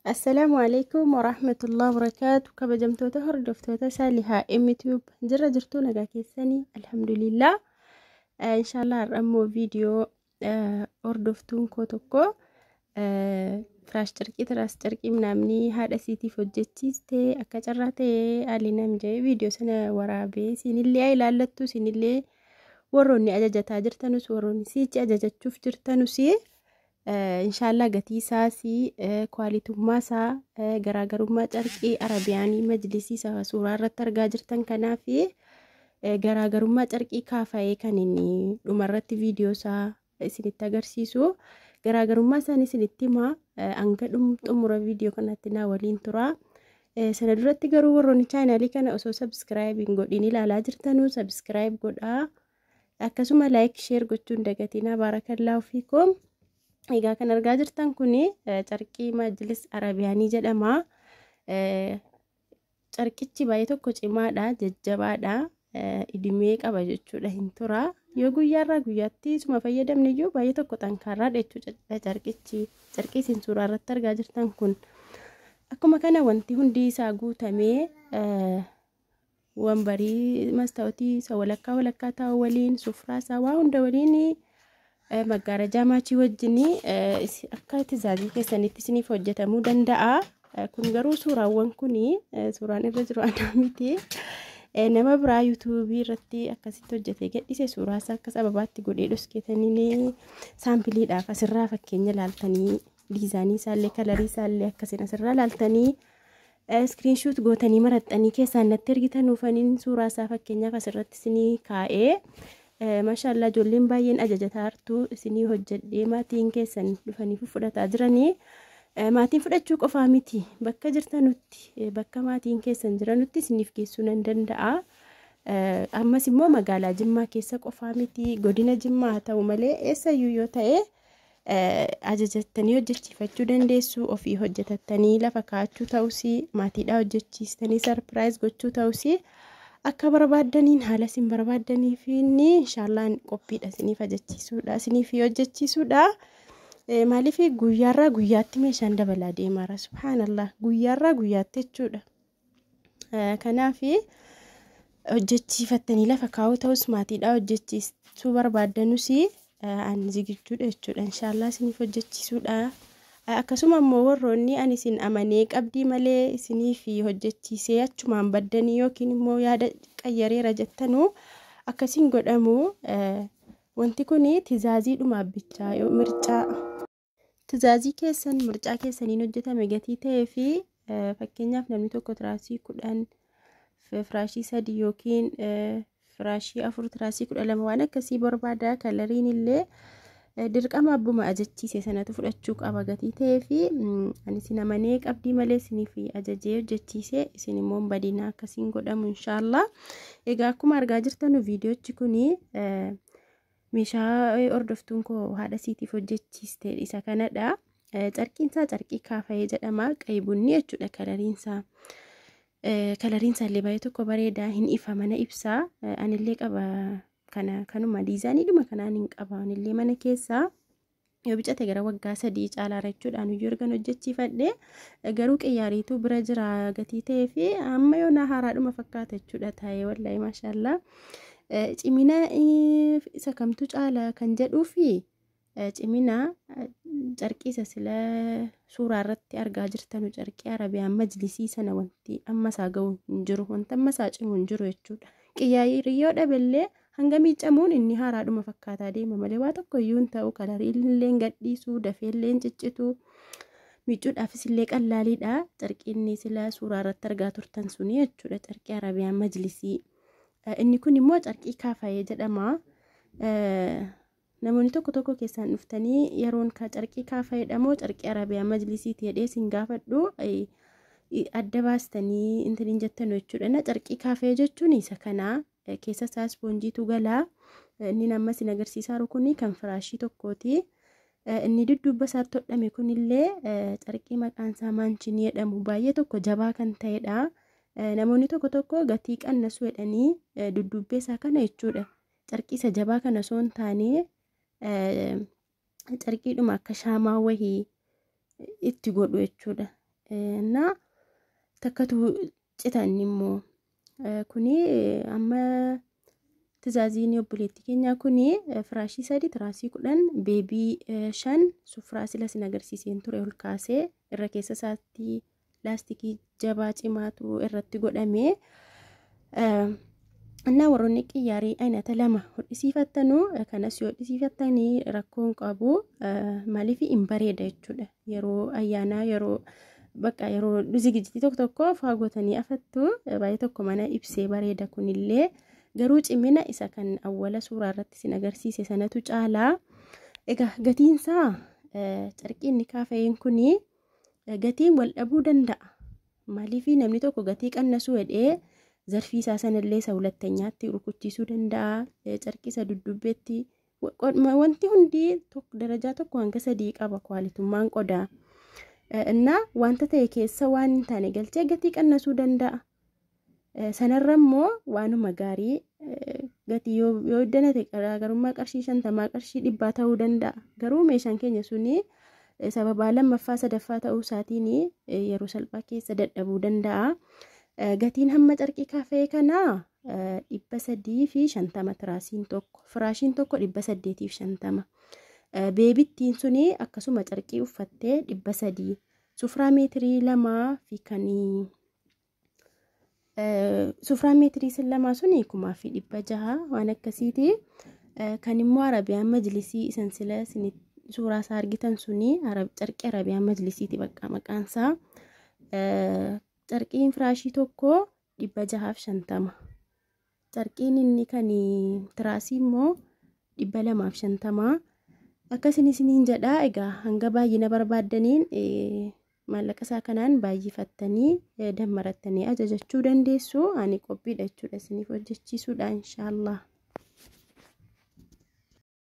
Assalaamu alaikum warahmatullahi wabarakaatu. Kabajamtoota hordoftoota Saalihaa M-Tube, jirra jirtuu? Nagaa keessanii? Alhamdulillah. Inshaallah har'a immoo viidiyoo hordoftuun koo tokko firaash carqii, tiraas carqii namni haadha isiitiif hojjechiiste akka carraa ta'ee alinam jedhee viidiyoo sana waraabee isinillee ilaallattu. Isinillee warroonni ajajataa jirtanus, warroonni siichi ajajachuuf jirtanus, inshaallah gatii isaas, kwaalitummaa isaa, garaagarummaa carqii arabiyaanii majlisii isa suuraa irratti argaa jirtan kanaa fi garaagarummaa carqii kaafa'ee kan inni dhumarratti viidiyoo isaa isinitti agarsiisu, garaagarummaa isaanii isinitti himaa. Hanga xumura viidiyoo kanatti naa waliin tura. Sana duratti garuu warroonni chaanaalii kana osoo subscribe hin godhin ilaalaa jirtanuu subscribe godhaa. Akkasuma like, share gochuun dagatinaa. Baarakallaahu fiikum. Egaa kan argaa jirtan kun carqii majlis arabiyaanii jedhama. Carqichi baay'ee tokko cimaadha, jajjabaadha, idimee qaba jechuudha, hin tura. Yoo guyyaarraa guyyaatti isuma fayyadamne iyyuu baay'ee tokko xankaarraadha jechuudha carqichi. Carqii isin suuraa irratti argaa jirtan kun. Akkuma kana wanti hundi isaa guutamee, wambarii mastaawotii isa walakkaa walakkaa taa'u waliin, sufraa isaa waa hunda waliin, maggaarajaa maachii wajjin akka tizaazii keessanitti isiniif hojjetamuu danda'a. Kun garuu suuraawwan kun suuraan irra jiru anaa miti. Nama biraa yuutuubii irratti akkasitti hojjetee gadhiise suuraa isaa akka sababaatti godhee dhoskeetanii saampiliidhaaf asirraa fakkeenya ilaaltanii, diizaanii isaallee, kalarii isaallee akkasiin asirraa ilaaltanii, screenshot gootanii maraxxanii keessaan natti ergitan nuufaniin suuraa isaa fakkeenyaaf asirratti isinii kaa'ee. Maashaallah, ijoolleen baay'een ajajataa jirtu. Isinii hojjedhee maatiin keessan dhufanii fudhataa jiranii. Maatiin fudhachuu qofaa miti, bakka jirtanutti, bakka maatiin keessan jiranutti isiniif geessuu nan danda'a. Ammas immoo magaalaa Jimmaa keessa qofaa miti, godina Jimmaa haa ta'u malee eessayyuu yoo ta'e ajajattanii hojjechiifachuu dandeessu. Ofii hojjetattanii lafa kaa'achuu ta'us, maatiidhaa hojjechiistanii surprise gochuu ta'us, akka barbaaddaniin haala isin barbaaddanii fi inshaallaan qophiidha isiniif ajachiisuudha, isiniif hojjechiisuudha. Maaliif guyyaarraa guyyaatti meeshaan dabalaa deemaara, subhaanallah, guyyaarraa guyyaatti jechuudha. Kanaaf hojjechiifattanii lafa kaa'uu ta'us, maatiidhaa hojjechiisuu barbaaddanus, ani zigijjuudha jechuudha, inshaallah isiniif hojjechiisuudha. Akkasuma immoo warroonni ani isin amanee qabdii malee isiniif hojjechiisee achumaan baddanii yookiin immoo yaada qayyareera jettanuu akkasiin godhamu. Wanti kun tizaaziidhuma abbichaa yoo mircaa tizaazii keessan mircaa keessaniin hojjetame gatii ta'ee fi fakkeenyaaf namni tokko tiraasii 10, firaashii 3 yookiin firaashii 4, tiraasii 12 waan akkasii barbaada, kalariin illee dirqama abbuma ajachiise sanatu fudhachuu qaba gatii ta'ee fi ani isin amanee qabdii malee isiniif ajajee hojjechiise isin immoo badinaa akkasiin godhamu, inshaallah. Egaa akkuma argaa jirtanu viidiyoochi kuni meeshaa hordoftuun koo haadha isiitiif hojjechiiste isa kanadha. Carqiin isaa carqii kaafayee jedhama. Qaybunni jechuudha kalariin isaa. Kalariin isaa illee baay'ee tokko bareedaa, hin ifa, mana ibsaa. Anillee qaba kana, kanuma diizaaniidhuma kanaan hin qaba anillee mana keessaa. Yoo bicate gara waggaa 3 caalaara jechuudha. Anuyyuu ergan hojjechiifadhe garuu qiyyaariitu bira jira gatii ta'ee fi amma yoonaa haaraadhuma fakkaata jechuudha taa'ee, wallaahi maashaallaa. Cimina isa kamtu caala kan jedhuu fi cimina carqii isa sila suuraa irratti argaa jirtanu, carqii arabiyaan majlisii sana, wanti amma isaa ga'u hin jiru, wanti amma isaa cimu hin jiru jechuudha. Qiyyaarii yoo dhabellee hanga miicamuun inni haaraadhuma fakkaataa deema malee waa tokko iyyuu hin ta'u. Kalariin illee gadhiisuu, dafee illee hin ciccitu, miicuudhaafis illee qallaaliidha. Carqiin sila suuraa irratti argaa turtan suni jechuudha, carqii arabiyaan majlisii. Inni kun immoo carqii kaafayee jedhama. Namoonni tokko tokko keessaan dhuftanii yeroon carqii kaafayeedha moo carqii arabiyaa majlisiiti jedhee isin gaafadhu adda baastanii intiniin jettanu jechuudha. Carqii kaafayee jechuun isa kanaa, keessa isaa ispoonjiitu galaa. Inni amma isin agarsiisaa jiru kun kan firaashii tokkooti. Inni dudduuba isaatti hodhame kunillee carqii maqaan isaa maanchinii jedhamu, baay'ee tokko jabaa kan ta'edha. Namoonni tokko tokko gatii qannasuu jedhanii dudduubbee isaa kana jechuudha. Carqii isa jabaa kana osoo hin taane carqiidhuma akka shaamaa wahii itti godhu jechuudha. Na takkatu citan immoo kuni amma tizaaziin obboleettii keenyaa kuni firaashii 3, tiraasii 10, beebii 5, sufraa sila sin agarsiiseen ture ol kaasee irra keessa isaatti laastikii jabaa cimaatu irratti godhame. Innaa warroonni qiyyaarii aynata 2 hodhisiifattanu kanas yoo hodhisiifattanii rakkoon qabu, maaliif hin bareeda jechuudha. Yeroo ayyaanaa, yeroo bakka yeroo zigijitii tokko tokko faagootanii afattu baay'ee tokko mana ibsee bareeda. Kunillee garuu cimina isa kan awwala suuraa irratti sin agarsiise sanatu caalaa. Egaa gatiinsaa carqii inni kaafa'een kuni gatiin wal dhabuu danda'a. Maaliif namni tokko gatii qannasuu jedhee zarfii isaa sanallee isa hulattanyaatti rukuchiisuu danda'a. Carqii isa duddubbeetti wanti hundi darajaa 1 hanga 3 qaba kwaalitummaan qodaa. Innaa wanta ta'e keessa waan hin taane galchee gatii qannasuu danda'a. Sanarra immoo waanuma gaarii gatii yoo danate garaagarummaa qarshii 50, qarshii 100 ta'uu danda'a. Garuu meeshaan keenya suni sababaa lammaffaa sadaffaa ta'uu isaatiin yeroo salphaa keessa dadhabuu danda'a. Gatiin hamma carqii kaafee kanaa 350, tiraasiin tokko, firaashiin tokko 850. Beebittiin suni akkasuma carqii uffattee 300. Sufraa meetirii 2 fi kan sufraa meetirii sin 2 suni 1600 waan akkasiiti. Kan immoo Arabiyaan majlisii isan sila suuraa isaa argitan suni carqii Arabiyaan majlisiiti bakka maqaan isaa. Carqiin firaashii tokko 650. Carqiin inni kan tiraasii immoo 250. Akkasin isiniin jedha. Egaa hanga baay'ina barbaaddaniin maallaqa isaa kanaan baay'ifattanii dammarattanii ajajachuu dandeessu. Ani qophiidha jechuudha isiniif hojjechiisuudha inshaallah.